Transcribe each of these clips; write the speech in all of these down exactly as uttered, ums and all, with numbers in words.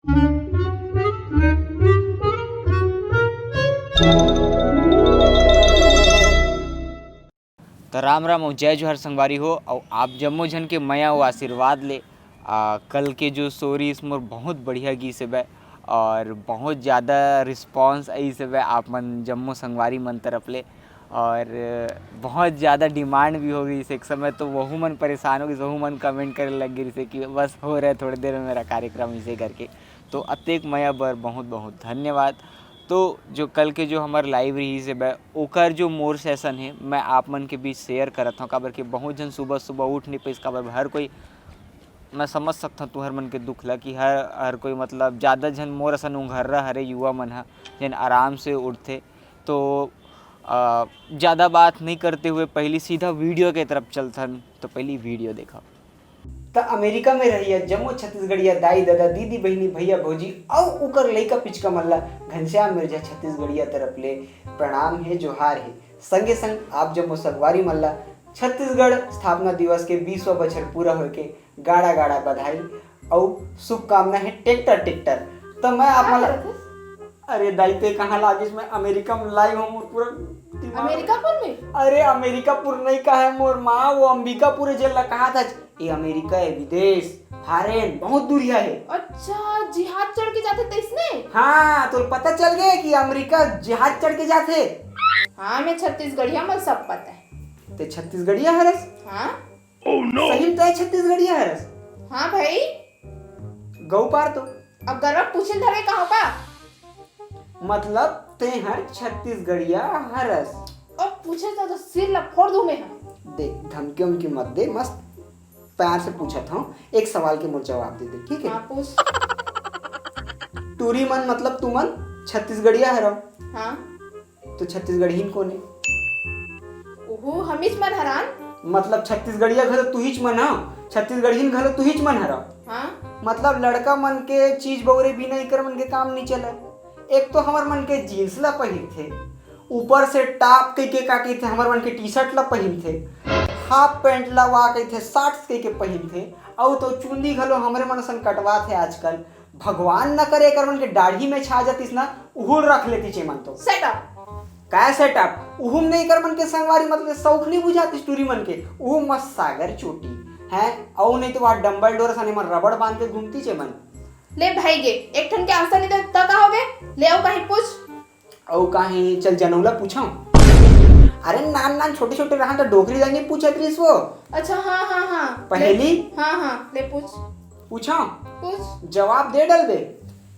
त राम राम अउ जय जोहार संगवारी हो, अउ आप जम्मो झन के मया अउ आशीर्वाद ले आ, कल के जो स्टोरीज मोर बहुत बढ़िया गीस हेबे, और बहुत ज़्यादा रिस्पॉन्स आइस हेबे आप मन जम्मो संगवारी मन तरफ ले, और बहुत ज़्यादा डिमांड भी हो गई। एक समय तो वहू मन परेशान हो गई, वहू मन कमेंट करे लग गई कि बस हो रहा है, थोड़ी देर में मेरा कार्यक्रम, इसे करके। तो अतेक मया बर बहुत बहुत धन्यवाद। तो जो कल के जो हमार लाइव रही से बै-, ओकर जो मोर सेशन है, मैं आप मन के बीच शेयर करत हूँ, काबर कि बहुत जन सुबह सुबह उठ नहीं पाइस, काबर हर कोई, मैं समझ सकता हूँ तुहर मन के दुख ला कि हर हर कोई, मतलब, ज़्यादा झन मोर असन उंघर्रा हरे युवा मन ह, जेन आराम से उठथे। तो अ, ज़्यादा बात नहीं करते हुए पहली सीधा वीडियो के तरफ चलथन। तो पहली वीडियो देखा। त अमेरिका में रहइया जम्मो छत्तीसगढ़िया दाई ददा, दीदी बहिनी, भैया भौजी अउ उकर लइका पिचका मन ला घनश्याम मिर्जा छत्तीसगढ़िया तरफ ले प्रणाम हे, जोहार हे। संगे संग आप जम्मो संगवारी मन ला छत्तीसगढ़ स्थापना दिवस के बीसवाँ बछर पूरा होए के गाड़ा गाड़ा बधाई अउ शुभकामना हे। Tractor tractor. त मैं आप मन ला, अरे दाई, ते कहाँ लागिस, मैं अमेरिका में लाइव हूँ, मोर पूरा दिमाग। अमेरिकापुर में? अरे अमेरिकापुर नहीं कहा है मोर माँ, वो अंबिकापुर है, जेला कहा था। ये अमेरिका है, विदेश, फॉरेन, बहुत दूरिया है। अच्छा, जिहाज चढ़ के जाथे तइसने? हाँ, तो पता चल गया कि अमेरिका जिहाज चढ़ के जाथे। हाँ, मैं छत्तीसगढ़िया, मन सब पता है। ते छत्तीसगढ़िया हरस? हाँ। सही में तय छत्तीसगढ़िया हरस? हाँ भाई। गौ पार तो। अब गरवा पूछिल धरे कहो का? मतलब ते हर छत्तीसगढ़िया हरस? अब पूछे तो, तो सिर ला फोड़ दूं मैं। देख, धमकी उमकी मत दे, मस्त प्यार से पूछत हूँ, एक सवाल के मोर जवाब दे दे, ठीक है? हाँ, पूछ। टूरी मन, मतलब तुमन छत्तीसगढ़िया हरव। हाँ। तो छत्तीसगढ़ीन कोन हे? ओहो, हमीच मन हरन। मतलब छत्तीसगढ़िया घलो तुहीच मन हव, छत्तीसगढ़ीन घलो तुहीच मन हरव। हाँ। मतलब लड़का मन के चीज बउरे बिना इकर मन के काम नहीं चले। एक तो हमर मन के जींस ला पहिरथे, ऊपर से टॉप कहिके का कहिथे, हमर मन के टी शर्ट ला पहिरथे, हाफ पैंट ला वा कहिथे, शॉर्ट्स कहिके पहिरथे, अउ तो चुंदी घलो हमरे मन असन कटवाथे आजकल। भगवान न करे एकर मन के दाढ़ी में छा जातिस ना, उहुल रख लेतिस एमन तो। Shut up। काय shut up? उहुम ने एकर मन के संगवारी, मतलब शौक नहीं बुझातिस टूरी मन के। उहुम मस्त सागर चोटी है, अउ नहीं तो वहाँ डम्बल डोर सने मन रबड़ बांध के घूमतिस एमन। ले भाई गे, एक ठन के आंसर नहीं दे त का होगे? ले अउ कहीं पूछ। अउ काहे, चल जनौला पूछो। अरे नान नान छोटे छोटे रहन त डोकरी दाई नहीं पूछत रहिस वो। अच्छा, हाँ, हाँ, हाँ। पहेली? ले, हाँ, हाँ, ले पूछ। पूछो। पूछ। जवाब दे डल दे।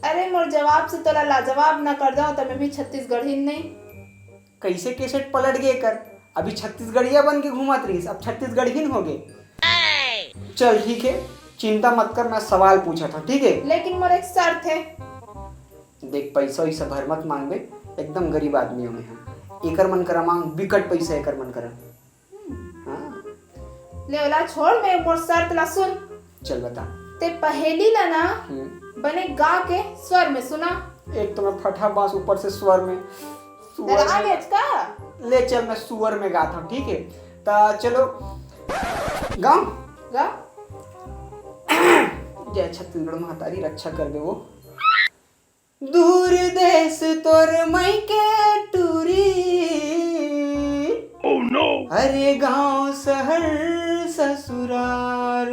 अरे मोर जवाब से तोला लाजवाब ना कर दो, त मैं भी छत्तीसगढ़ी नहीं। कैसे कैसेट पलट गए कर? अभी छत्तीसगढ़िया बन के घूमत रहिस, अब छत्तीसगढ़ीन हो गए। चल ठीक है, चिंता मत कर, मैं सवाल पूछत हूँ, ठीक है? लेकिन मोर एक शर्त है। देख, पैसा वैसा भर मत मांगबे, एकदम गरीब आदमी हूँ मैं। हाँ, एकर मन करा मांग, बिकट पैसा एकर मन करा। हाँ। ले ओला छोड़, मैं मोर शर्त ला सुन। चल बता। ते पहेली ला ना, हम्म। बने गा के स्वर में सुना। एक तो मैं फटा बांस, ऊपर से स्वर में। सुअर डरा में। गेच का? ले चल, मैं सुअर में गाता हूँ, ठीक है? ता चलो, गाँव। गा। जय छत्तीसगढ़ महतारी, रक्षा कर दे वो। दूर देश तोर मइके टूरी। Oh no! अरे गांव शहर ससुरार,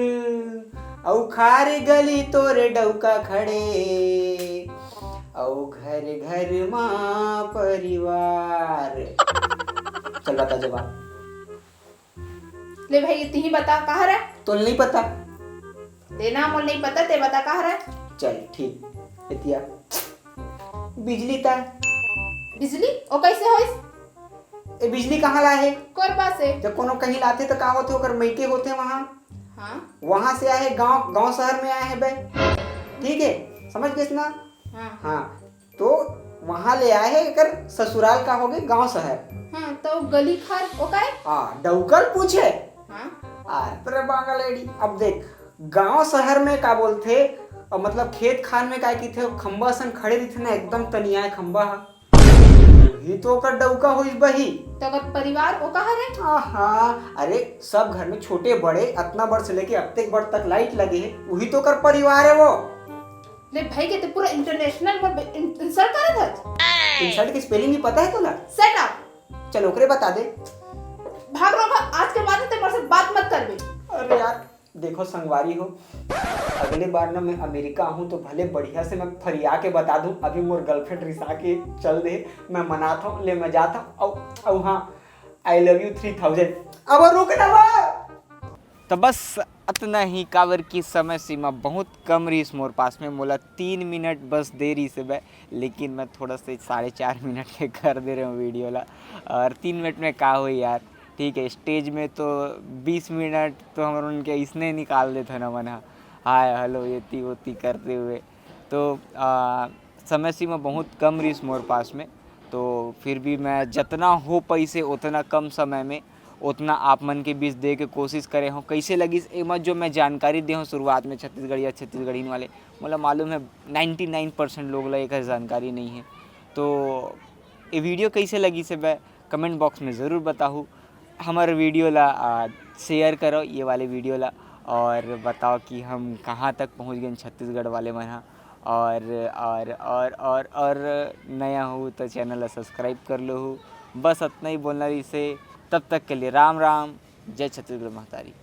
अउ खार गली तोर डौका खड़े, अउ घर घर मा परिवार। चल बता जवाब। ले भाई, तिही बता, का हरे? तोल नहीं पता। देना मोल नहीं पता, ते बता, का हरे? चल, ठीक। एतिया। बिजली ता। बिजली? ओ कैसे होइस? ए, बिजली कहाँ ला हे? कोरबा से। जब कोनो कहीं लाथे तो का होथे, ओकर मइके होथे वहाँ। हाँ। वहाँ से आए हे गांव, गांव शहर में आए हे बे। ठीक है, समझ गेस ना? हाँ। हाँ। तो वहां ले आए हे, एकर ससुराल का होगे गांव शहर। हाँ, तो गली खार ओ काय? आ, डौकल पूछे। हाँ। आ, तेरे बांगा लेडी। अब देख, गांव शहर में का बोलथे, अ, मतलब खेत खार में काय किथे, खंबा सन खड़े रहिथे ना, एकदम तनियाए खंबा हा। वही तो ओकर डौका होइस बही। तो ओकर परिवार ओ का हरे? आहा, अरे सब घर में छोटे बड़े, अतना बड़ से लेके अतेक बड़ तक लाइट लगे हे, वही तो ओकर परिवार है वो। ते भाई के ते पूरा इंटरनेशनल मोर इंसल्ट करत हस। इंसल्ट के स्पेलिंग भी पता है तोला? Set up. चल ओकरे बता दे। भाग रहा, आज के बाद ते मोर से बात मत करबे। अरे यार, देखो संगवारी हो, अगले बार ना मैं अमेरिका आहूँ तो भले बढ़िया से मैं फरिया के बता दूँ। अभी मोर गर्लफ्रेंड रिसा के चल दे, मैं मनात हूँ, ले मैं जात हूँ। अउ अउ हाँ, I love you three thousand। अब रुक ना बा। तो बस अतना ही, काबर की समय सीमा बहुत कम रहीस मोर पास में, मोला तीन मिनट बस दे रहीस हे बे, लेकिन मैं थोड़ा से साढ़े चार मिनट के कर दे रहे हूँ वीडियो ला। और तीन मिनट में का होई यार, ठीक है, स्टेज में तो बीस मिनट तो हमर उनके इसने निकाल देथन हमन ह, हाय हेलो एती ओती करते हुए। तो आ, समय सीमा बहुत कम रहीस मोर पास में, तो फिर भी मैं जतना हो पाइसे उतना कम समय में उतना आप मन के बीच दे के कोशिश करे हूँ। कैसे लगिस एमा जो मैं जानकारी दे हूँ शुरुआत में छत्तीसगढ़िया छत्तीसगढ़िन वाले, मोला मालूम है नाइन्टी नाइन परसेंट लोग ला एकर जानकारी नहीं है। तो ये वीडियो कैसे लगिस हे बे, कमेंट बॉक्स में ज़रूर बताहू। हमर वीडियो ला शेयर करो, ये वाले वीडियो ला, और बताओ कि हम कहाँ तक पहुँच गए छत्तीसगढ़ वाले मन ह। और और और और और नया हो तो चैनल ला सब्सक्राइब कर लो। बस इतना ही बोलना रहीस हे। तब तक के लिए राम राम, जय छत्तीसगढ़ महतारी।